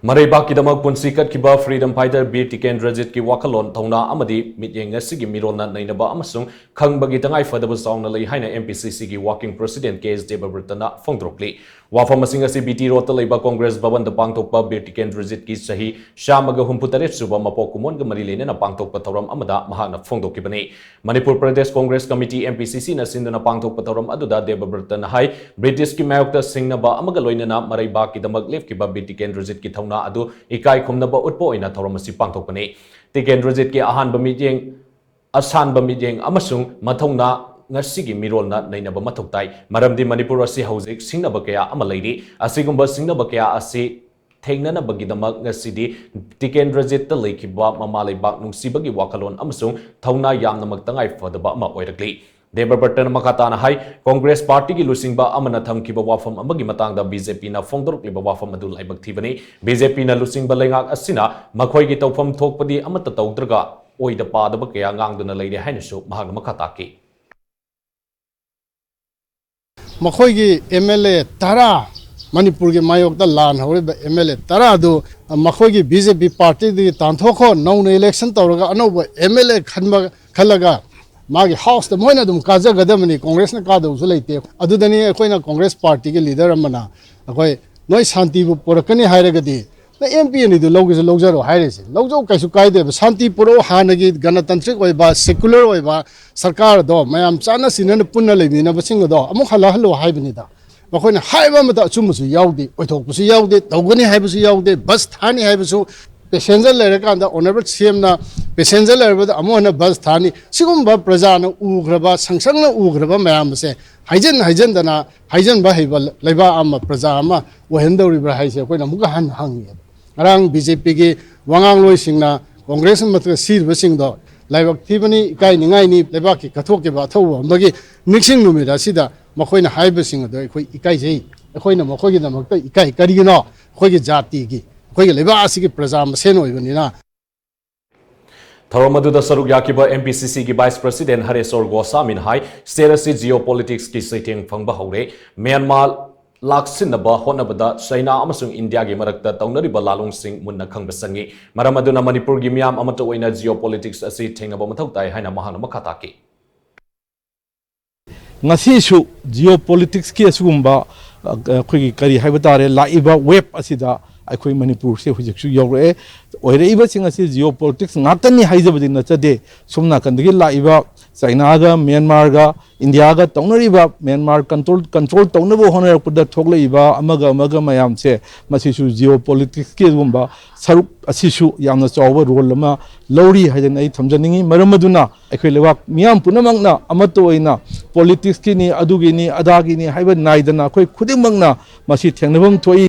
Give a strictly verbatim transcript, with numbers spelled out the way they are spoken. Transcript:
ꯃꯔꯩꯕꯥꯛꯀꯤꯗꯃꯛ ꯄꯨꯟꯁꯤ ꯀꯠꯈꯤꯕ freedom fighter ꯕꯤꯔ ꯇꯤꯀꯦꯟꯗ꯭ꯔꯖꯤꯠꯀꯤ ꯋꯥꯈꯜꯂꯣꯟ, ꯊꯧꯅꯥ ꯑꯃꯗꯤ ꯃꯤꯠꯌꯦꯡ ꯉꯁꯤꯒꯤ ꯃꯤꯔꯣꯜꯅ ꯅꯩꯅꯕ ꯑꯃꯁꯨꯡ ꯈꯪꯕꯒꯤ ꯇꯉꯥꯏ ꯐꯗꯕ ꯆꯥꯎꯅ ꯂꯩ ꯍꯥꯏꯅ M P C C ꯒꯤ working president K S ꯗꯦꯕꯕ꯭ꯔꯇꯅ ꯐꯣꯡꯗꯣꯔꯛꯂꯤ꯫ ꯋꯥꯐꯝꯁꯤꯡ ꯑꯁꯤ B T Road ꯇ ꯂꯩꯕ Congress ꯚꯕꯟꯗ ꯄꯥꯡꯊꯣꯛꯄ ꯕꯤꯔ ꯇꯤꯀꯦꯟꯗ꯭ꯔꯖꯤꯠꯀꯤ ꯆꯍꯤ ꯆꯥꯝꯃꯒ ꯍꯨꯝꯐꯨ ꯇꯔꯦꯠ ꯁꯨꯕ ꯃꯄꯣꯛ ꯀꯨꯝꯑꯣꯟꯒ ꯃꯔꯤ ꯂꯩꯅꯅ ꯄꯥꯡꯊꯣꯛꯄ ꯊꯧꯔꯝ ꯑꯃꯗ ꯃꯍꯥꯛꯅ ꯐꯣꯡꯗꯣꯛꯈꯤꯕꯅꯤ꯫ Manipur Pradesh Congress committee, M P C C ꯅ ꯁꯤꯟꯗꯨꯅ ꯄꯥꯡꯊꯣꯛꯄ ꯊꯧꯔꯝ ꯑꯗꯨꯗ ꯗꯦꯕꯕ꯭ꯔꯇꯅ ꯍꯥꯏ, ꯕ꯭ꯔꯤꯇꯤꯁꯀꯤ ꯃꯥꯌꯣꯛꯇ ꯁꯤꯡꯅꯕ ꯑꯃꯒ ꯂꯣꯏꯅꯅ ꯃꯔꯩꯕꯥꯛꯀꯤꯗꯃꯛ ꯂꯦꯞꯈꯤꯕ ꯕꯤꯔ ꯇꯤꯀꯦꯟꯗ꯭ꯔꯖꯤꯠꯀꯤ ꯊꯧꯅꯥ ꯑꯗꯨ ꯏꯀꯥꯏ ꯈꯨꯝꯅꯕ ꯎꯠꯄ ꯑꯣꯏꯅ ꯊꯧꯔꯝ ꯑꯁꯤ ꯄꯥꯡꯊꯣꯛꯄꯅꯤ꯫ ꯇꯤꯀꯦꯟꯗ꯭ꯔꯖꯤꯠꯀꯤ ꯑꯍꯥꯟꯕ ꯃꯤꯠꯌꯦꯡ, ꯑꯁꯥꯟꯕ ꯃꯤꯠꯌꯦꯡ ꯑꯃꯁꯨꯡ ꯃꯊꯧꯅꯥ ꯉꯁꯤꯒꯤ ꯃꯤꯔꯣꯜꯅ ꯅꯩꯅꯕ ꯃꯊꯧ ꯇꯥꯏ, ꯃꯔꯝꯗꯤ ꯃꯅꯤꯄꯨꯔ ꯑꯁꯤ ꯍꯧꯖꯤꯛ ꯁꯤꯡꯅꯕ ꯀꯌꯥ ꯑꯃ ꯂꯩꯔꯤ꯫ ꯑꯁꯤꯒꯨꯝꯕ ꯁꯤꯡꯅꯕ ꯀꯌꯥ ꯑꯁꯤ ꯊꯦꯡꯅꯅꯕꯒꯤꯗꯃꯛ ꯉꯁꯤꯗꯤ ꯇꯤꯀꯦꯟꯗ꯭ꯔꯖꯤꯠꯇ ꯂꯩꯈꯤꯕ ꯃꯃꯥ ꯂꯩꯕꯥꯛ ꯅꯨꯡꯁꯤꯕꯒꯤ ꯋꯥꯈꯜꯂꯣꯟ ꯑꯃꯁꯨꯡ ꯊꯧꯅꯥ ꯌꯥꯝꯅꯃꯛ ꯇꯉꯥꯏ ꯐꯗꯕ ꯑꯃ ꯑꯣꯏꯔꯛꯂꯤ꯫ ꯗꯦꯕꯕ꯭ꯔꯇꯅ ꯃꯈꯥ ꯇꯥꯅ ꯍꯥꯏ, ꯀꯣꯡꯒ꯭ꯔꯦꯁ ꯄꯥꯔꯇꯤꯒꯤ ꯂꯨꯆꯤꯡꯕ ꯑꯃꯅ ꯊꯝꯈꯤꯕ ꯋꯥꯐꯝ ꯑꯃꯒꯤ ꯃꯇꯥꯡꯗ B J P ꯅ ꯐꯣꯡꯗꯣꯔꯛꯂꯤꯕ ꯋꯥꯐꯝ ꯑꯗꯨ ꯂꯥꯏꯕꯛ ꯊꯤꯕꯅꯤ꯫ B J P ꯅ ꯂꯨꯆꯤꯡꯕ ꯂꯩꯉꯥꯛ ꯑꯁꯤꯅ ꯃꯈꯣꯏꯒꯤ ꯇꯧꯐꯝ ꯊꯣꯛꯄꯗꯤ ꯑꯃꯠꯇ ꯇꯧꯗ꯭ꯔꯒ ꯑꯣꯏꯗ ꯄꯥꯗꯕ ꯀꯌꯥ ꯉꯥꯡꯗꯨꯅ ꯂꯩꯔꯦ ꯍꯥꯏꯅꯁꯨ ꯃꯍꯥꯛꯅ ꯃꯈꯥ ꯇꯥꯈꯤ꯫ ꯃꯈꯣꯏꯒꯤ M L A ꯇꯔꯥ, ꯃꯅꯤꯄꯨꯔꯒꯤ ꯃꯥꯌꯣꯛꯇ ꯂꯥꯟ ꯍꯧꯔꯤꯕ M L A ꯇꯔꯥ ꯑꯗꯨ ꯃꯈꯣꯏꯒꯤ B J P ꯄꯥꯔꯇꯤꯗꯒꯤ ꯇꯥꯟꯊꯣꯛꯈꯣ, ꯅꯧꯅ election ꯇꯧꯔꯒ ꯑꯅꯧꯕ M L A ꯈꯟꯕ, ꯈꯜꯂꯒ ꯃꯥꯒꯤ ꯍꯥꯎꯁꯇ ꯃꯣꯏꯅ ꯑꯗꯨꯝ ꯀꯥꯖꯒꯗꯕꯅꯤ, ꯀꯣꯡꯒ꯭ꯔꯦꯁꯅ ꯀꯥꯗꯧꯁꯨ ꯂꯩꯇꯦ꯫ ꯑꯗꯨꯗꯅꯤ ꯑꯩꯈꯣꯏꯅ ꯀꯣꯡꯒ꯭ꯔꯦꯁ ꯄꯥꯔꯇꯤꯒꯤ ꯂꯤꯗꯔ ꯑꯃꯅ ꯑꯩꯈꯣꯏ, "ꯅꯣꯏ ꯁꯥꯟꯇꯤꯕꯨ ꯄꯨꯔꯛꯀꯅꯤ ꯍꯥꯏꯔꯒꯗꯤ ꯅ M P ꯑꯅꯤꯗꯨ ꯂꯧꯒꯦꯁꯨ ꯂꯧꯖꯔꯣ" ꯍꯥꯏꯔꯤꯁꯦ꯫ ꯂꯧꯖꯧ, ꯀꯩꯁꯨ ꯀꯥꯏꯗꯦꯕ꯫ ꯁꯥꯟꯇꯤ ꯄꯨꯔꯛꯑꯣ, ꯍꯥꯟꯅꯒꯤ ꯒꯅꯇꯟꯇ꯭ꯔꯤꯛ ꯑꯣꯏꯕ, secular ꯑꯣꯏꯕ ꯁꯔꯀꯥꯔꯗꯣ, ꯃꯌꯥꯝ ꯆꯥꯟꯅ ꯁꯤꯟꯅꯅ ꯄꯨꯟꯅ ꯂꯩꯃꯤꯟꯅꯕꯁꯤꯡ ꯑꯗꯣ ꯑꯃꯨꯛ ꯍꯜꯂꯛꯍꯜꯂꯣ ꯍꯥꯏꯕꯅꯤꯗ꯫ ꯃꯈꯣꯏꯅ ꯍꯥꯏꯕ ꯑꯃꯇ ꯑꯆꯨꯝꯕꯁꯨ ꯌꯥꯎꯗꯦ, ꯑꯣꯏꯊꯣꯛꯄꯁꯨ ꯌꯥꯎꯗꯦ, ꯇꯧꯒꯅꯤ ꯍꯥꯏꯕꯁꯨ ꯌꯥꯎꯗꯦ, ꯕꯁ ꯊꯥꯅꯤ ꯍꯥꯏꯕꯁꯨ꯫ Passenger ꯂꯩꯔꯀꯥꯟꯗ Honourable C M ꯅ passenger ꯂꯩꯔꯕꯗ ꯑꯃꯨꯛ ꯍꯟꯅ ꯕꯁ ꯊꯥꯅꯤ꯫ ꯁꯤꯒꯨꯝꯕ ꯄ꯭ꯔꯖꯥꯅ ꯎꯈ꯭ꯔꯕ, ꯁꯪꯁꯪꯅ ꯎꯈ꯭ꯔꯕ ꯃꯌꯥꯝ ꯑꯁꯦ ꯍꯥꯏꯖꯤꯟ ꯍꯥꯏꯖꯤꯟꯗꯅ ꯍꯥꯏꯖꯤꯟꯕ ꯍꯩꯕ ꯂꯩꯕꯥꯛ ꯑꯃ, ꯄ꯭ꯔꯖꯥ ꯑꯃ ꯑꯣꯏꯍꯟꯗꯧꯔꯤꯕ꯭ꯔꯥ ꯍꯥꯏꯁꯦ ꯑꯩꯈꯣꯏꯅ ꯑꯃꯨꯛꯀ ꯍꯟꯅ ꯍꯪꯉꯦꯕ꯫ ꯉꯔꯥꯡ B J P ꯒꯤ ꯋꯥꯉꯥꯡꯂꯣꯏꯁꯤꯡꯅ ꯀꯣꯡꯒ꯭ꯔꯦꯁ ꯃꯊꯛꯇ ꯁꯤꯔꯤꯕꯁꯤꯡꯗꯣ ꯂꯥꯏꯕꯛ ꯊꯤꯕꯅꯤ, ꯏꯀꯥꯏꯅꯤꯡꯉꯥꯏꯅꯤ, ꯂꯩꯕꯥꯛꯀꯤ ꯀꯠꯊꯣꯛꯈꯤꯕ ꯑꯊꯧꯕ ꯑꯃꯒꯤ ꯅꯤꯡꯁꯤꯡ ꯅꯨꯃꯤꯠ ꯑꯁꯤꯗ ꯃꯈꯣꯏꯅ ꯍꯥꯏꯕꯁꯤꯡ ꯑꯗꯣ ꯑꯩꯈꯣꯏ ꯏꯀꯥꯏꯖꯩ꯫ ꯑꯩꯈꯣꯏꯅ ꯃꯈꯣꯏꯒꯤꯗꯃꯛꯇ ꯏꯀꯥꯏ꯫ ꯀꯔꯤꯒꯤꯅꯣ? ꯑꯩꯈꯣꯏꯒꯤ ꯖꯥꯇꯤꯒꯤ, ꯑꯩꯈꯣꯏꯒꯤ ꯂꯩꯕꯥꯛ ꯑꯁꯤꯒꯤ ꯄ꯭ꯔꯖꯥ ꯃꯁꯦꯟ ꯑꯣꯏꯕꯅꯤꯅ꯫ ꯊꯧꯔꯝ ꯑꯗꯨꯗ ꯁꯔꯨꯛ ꯌꯥꯈꯤꯕ M P C C ꯒꯤ Vice President ꯍꯔꯦꯁꯣꯔ ꯒꯣꯁꯥꯃꯤꯅ ꯍꯥꯏ, state ꯑꯁꯤ geopolitics ꯀꯤ ꯆꯩꯊꯦꯡ ꯐꯪꯕ ꯍꯧꯔꯦ꯫ ꯃ꯭ꯌꯥꯟꯃꯥꯔ ꯂꯥꯛꯁꯤꯟꯅꯕ ꯍꯣꯠꯅꯕꯗ ꯆꯩꯅꯥ ꯑꯃꯁꯨꯡ ꯏꯟꯗꯤꯌꯥꯒꯤ ꯃꯔꯛꯇ ꯇꯧꯅꯔꯤꯕ ꯂꯥꯂꯣꯡꯁꯤꯡ ꯃꯨꯟꯅ ꯈꯪꯕ ꯆꯪꯏ꯫ ꯃꯔꯝ ꯑꯗꯨꯅ ꯃꯅꯤꯄꯨꯔꯒꯤ ꯃꯤꯌꯥꯝ ꯑꯃꯠꯇ ꯑꯣꯏꯅ geopolitics ꯑꯁꯤ ꯊꯦꯡꯅꯕ ꯃꯊꯧ ꯇꯥꯏ ꯍꯥꯏꯅ ꯃꯍꯥꯛꯅ ꯃꯈꯥ ꯇꯥꯈꯤ꯫ ꯉꯁꯤꯁꯨ geopoliticsꯀꯤ ꯑꯁꯤꯒꯨꯝꯕ, ꯑ, ꯑꯩꯈꯣꯏꯒꯤ ꯀꯔꯤ ꯍꯥꯏꯕ ꯇꯥꯔꯦ, ꯂꯥꯛꯏꯕ wave ꯑꯁꯤꯗ ꯑꯩꯈꯣꯏ ꯃꯅꯤꯄꯨꯔꯁꯦ ꯍꯧꯖꯤꯛꯁꯨ ꯌꯧꯔꯛꯑꯦ꯫ ꯑꯣꯏꯔꯛꯏꯕꯁꯤꯡ ꯑꯁꯤ geopolitics ꯉꯥꯛꯇꯅꯤ ꯍꯥꯏꯖꯕꯗꯤ ꯅꯠꯆꯗꯦ꯫ ꯁꯣꯝ ꯅꯥꯀꯟꯗꯒꯤ ꯂꯥꯛꯏꯕ ꯆꯩꯅꯥꯒ ꯃ꯭ꯌꯥꯟꯃꯥꯔꯒ ꯏꯟꯗꯤꯌꯥꯒ ꯇꯧꯅꯔꯤꯕ, ꯃ꯭ꯌꯥꯟꯃꯥꯔ control, control ꯇꯧꯅꯕ ꯍꯣꯠꯅꯔꯛꯄꯗ ꯊꯣꯛꯂꯛꯏꯕ ꯑꯃꯒ ꯑꯃꯒ ꯃꯌꯥꯝꯁꯦ, ꯃꯁꯤꯁꯨ geopoliticsꯀꯤ ꯑꯗꯨꯒꯨꯝꯕ ꯁꯔꯨꯛ ꯑꯁꯤꯁꯨ ꯌꯥꯝꯅ ꯆꯥꯎꯕ role ꯑꯃ ꯂꯧꯔꯤ ꯍꯥꯏꯗꯅ ꯑꯩ ꯊꯝꯖꯅꯤꯡꯉꯤ꯫ ꯃꯔꯝ ꯑꯗꯨꯅ ꯑꯩꯈꯣꯏ ꯂꯩꯕꯥꯛ ꯃꯤꯌꯥꯝ ꯄꯨꯝꯅꯃꯛꯅ ꯑꯃꯠꯇ ꯑꯣꯏꯅ politicsꯀꯤꯅꯤ, ꯑꯗꯨꯒꯤꯅꯤ, ꯑꯗꯥꯒꯤꯅꯤ ꯍꯥꯏꯕ ꯅꯥꯏꯗꯅ ꯑꯩꯈꯣꯏ ꯈꯨꯗꯤꯡꯃꯛꯅ ꯃꯁꯤ ꯊꯦꯡꯅꯐꯝ ꯊꯣꯛꯏ꯫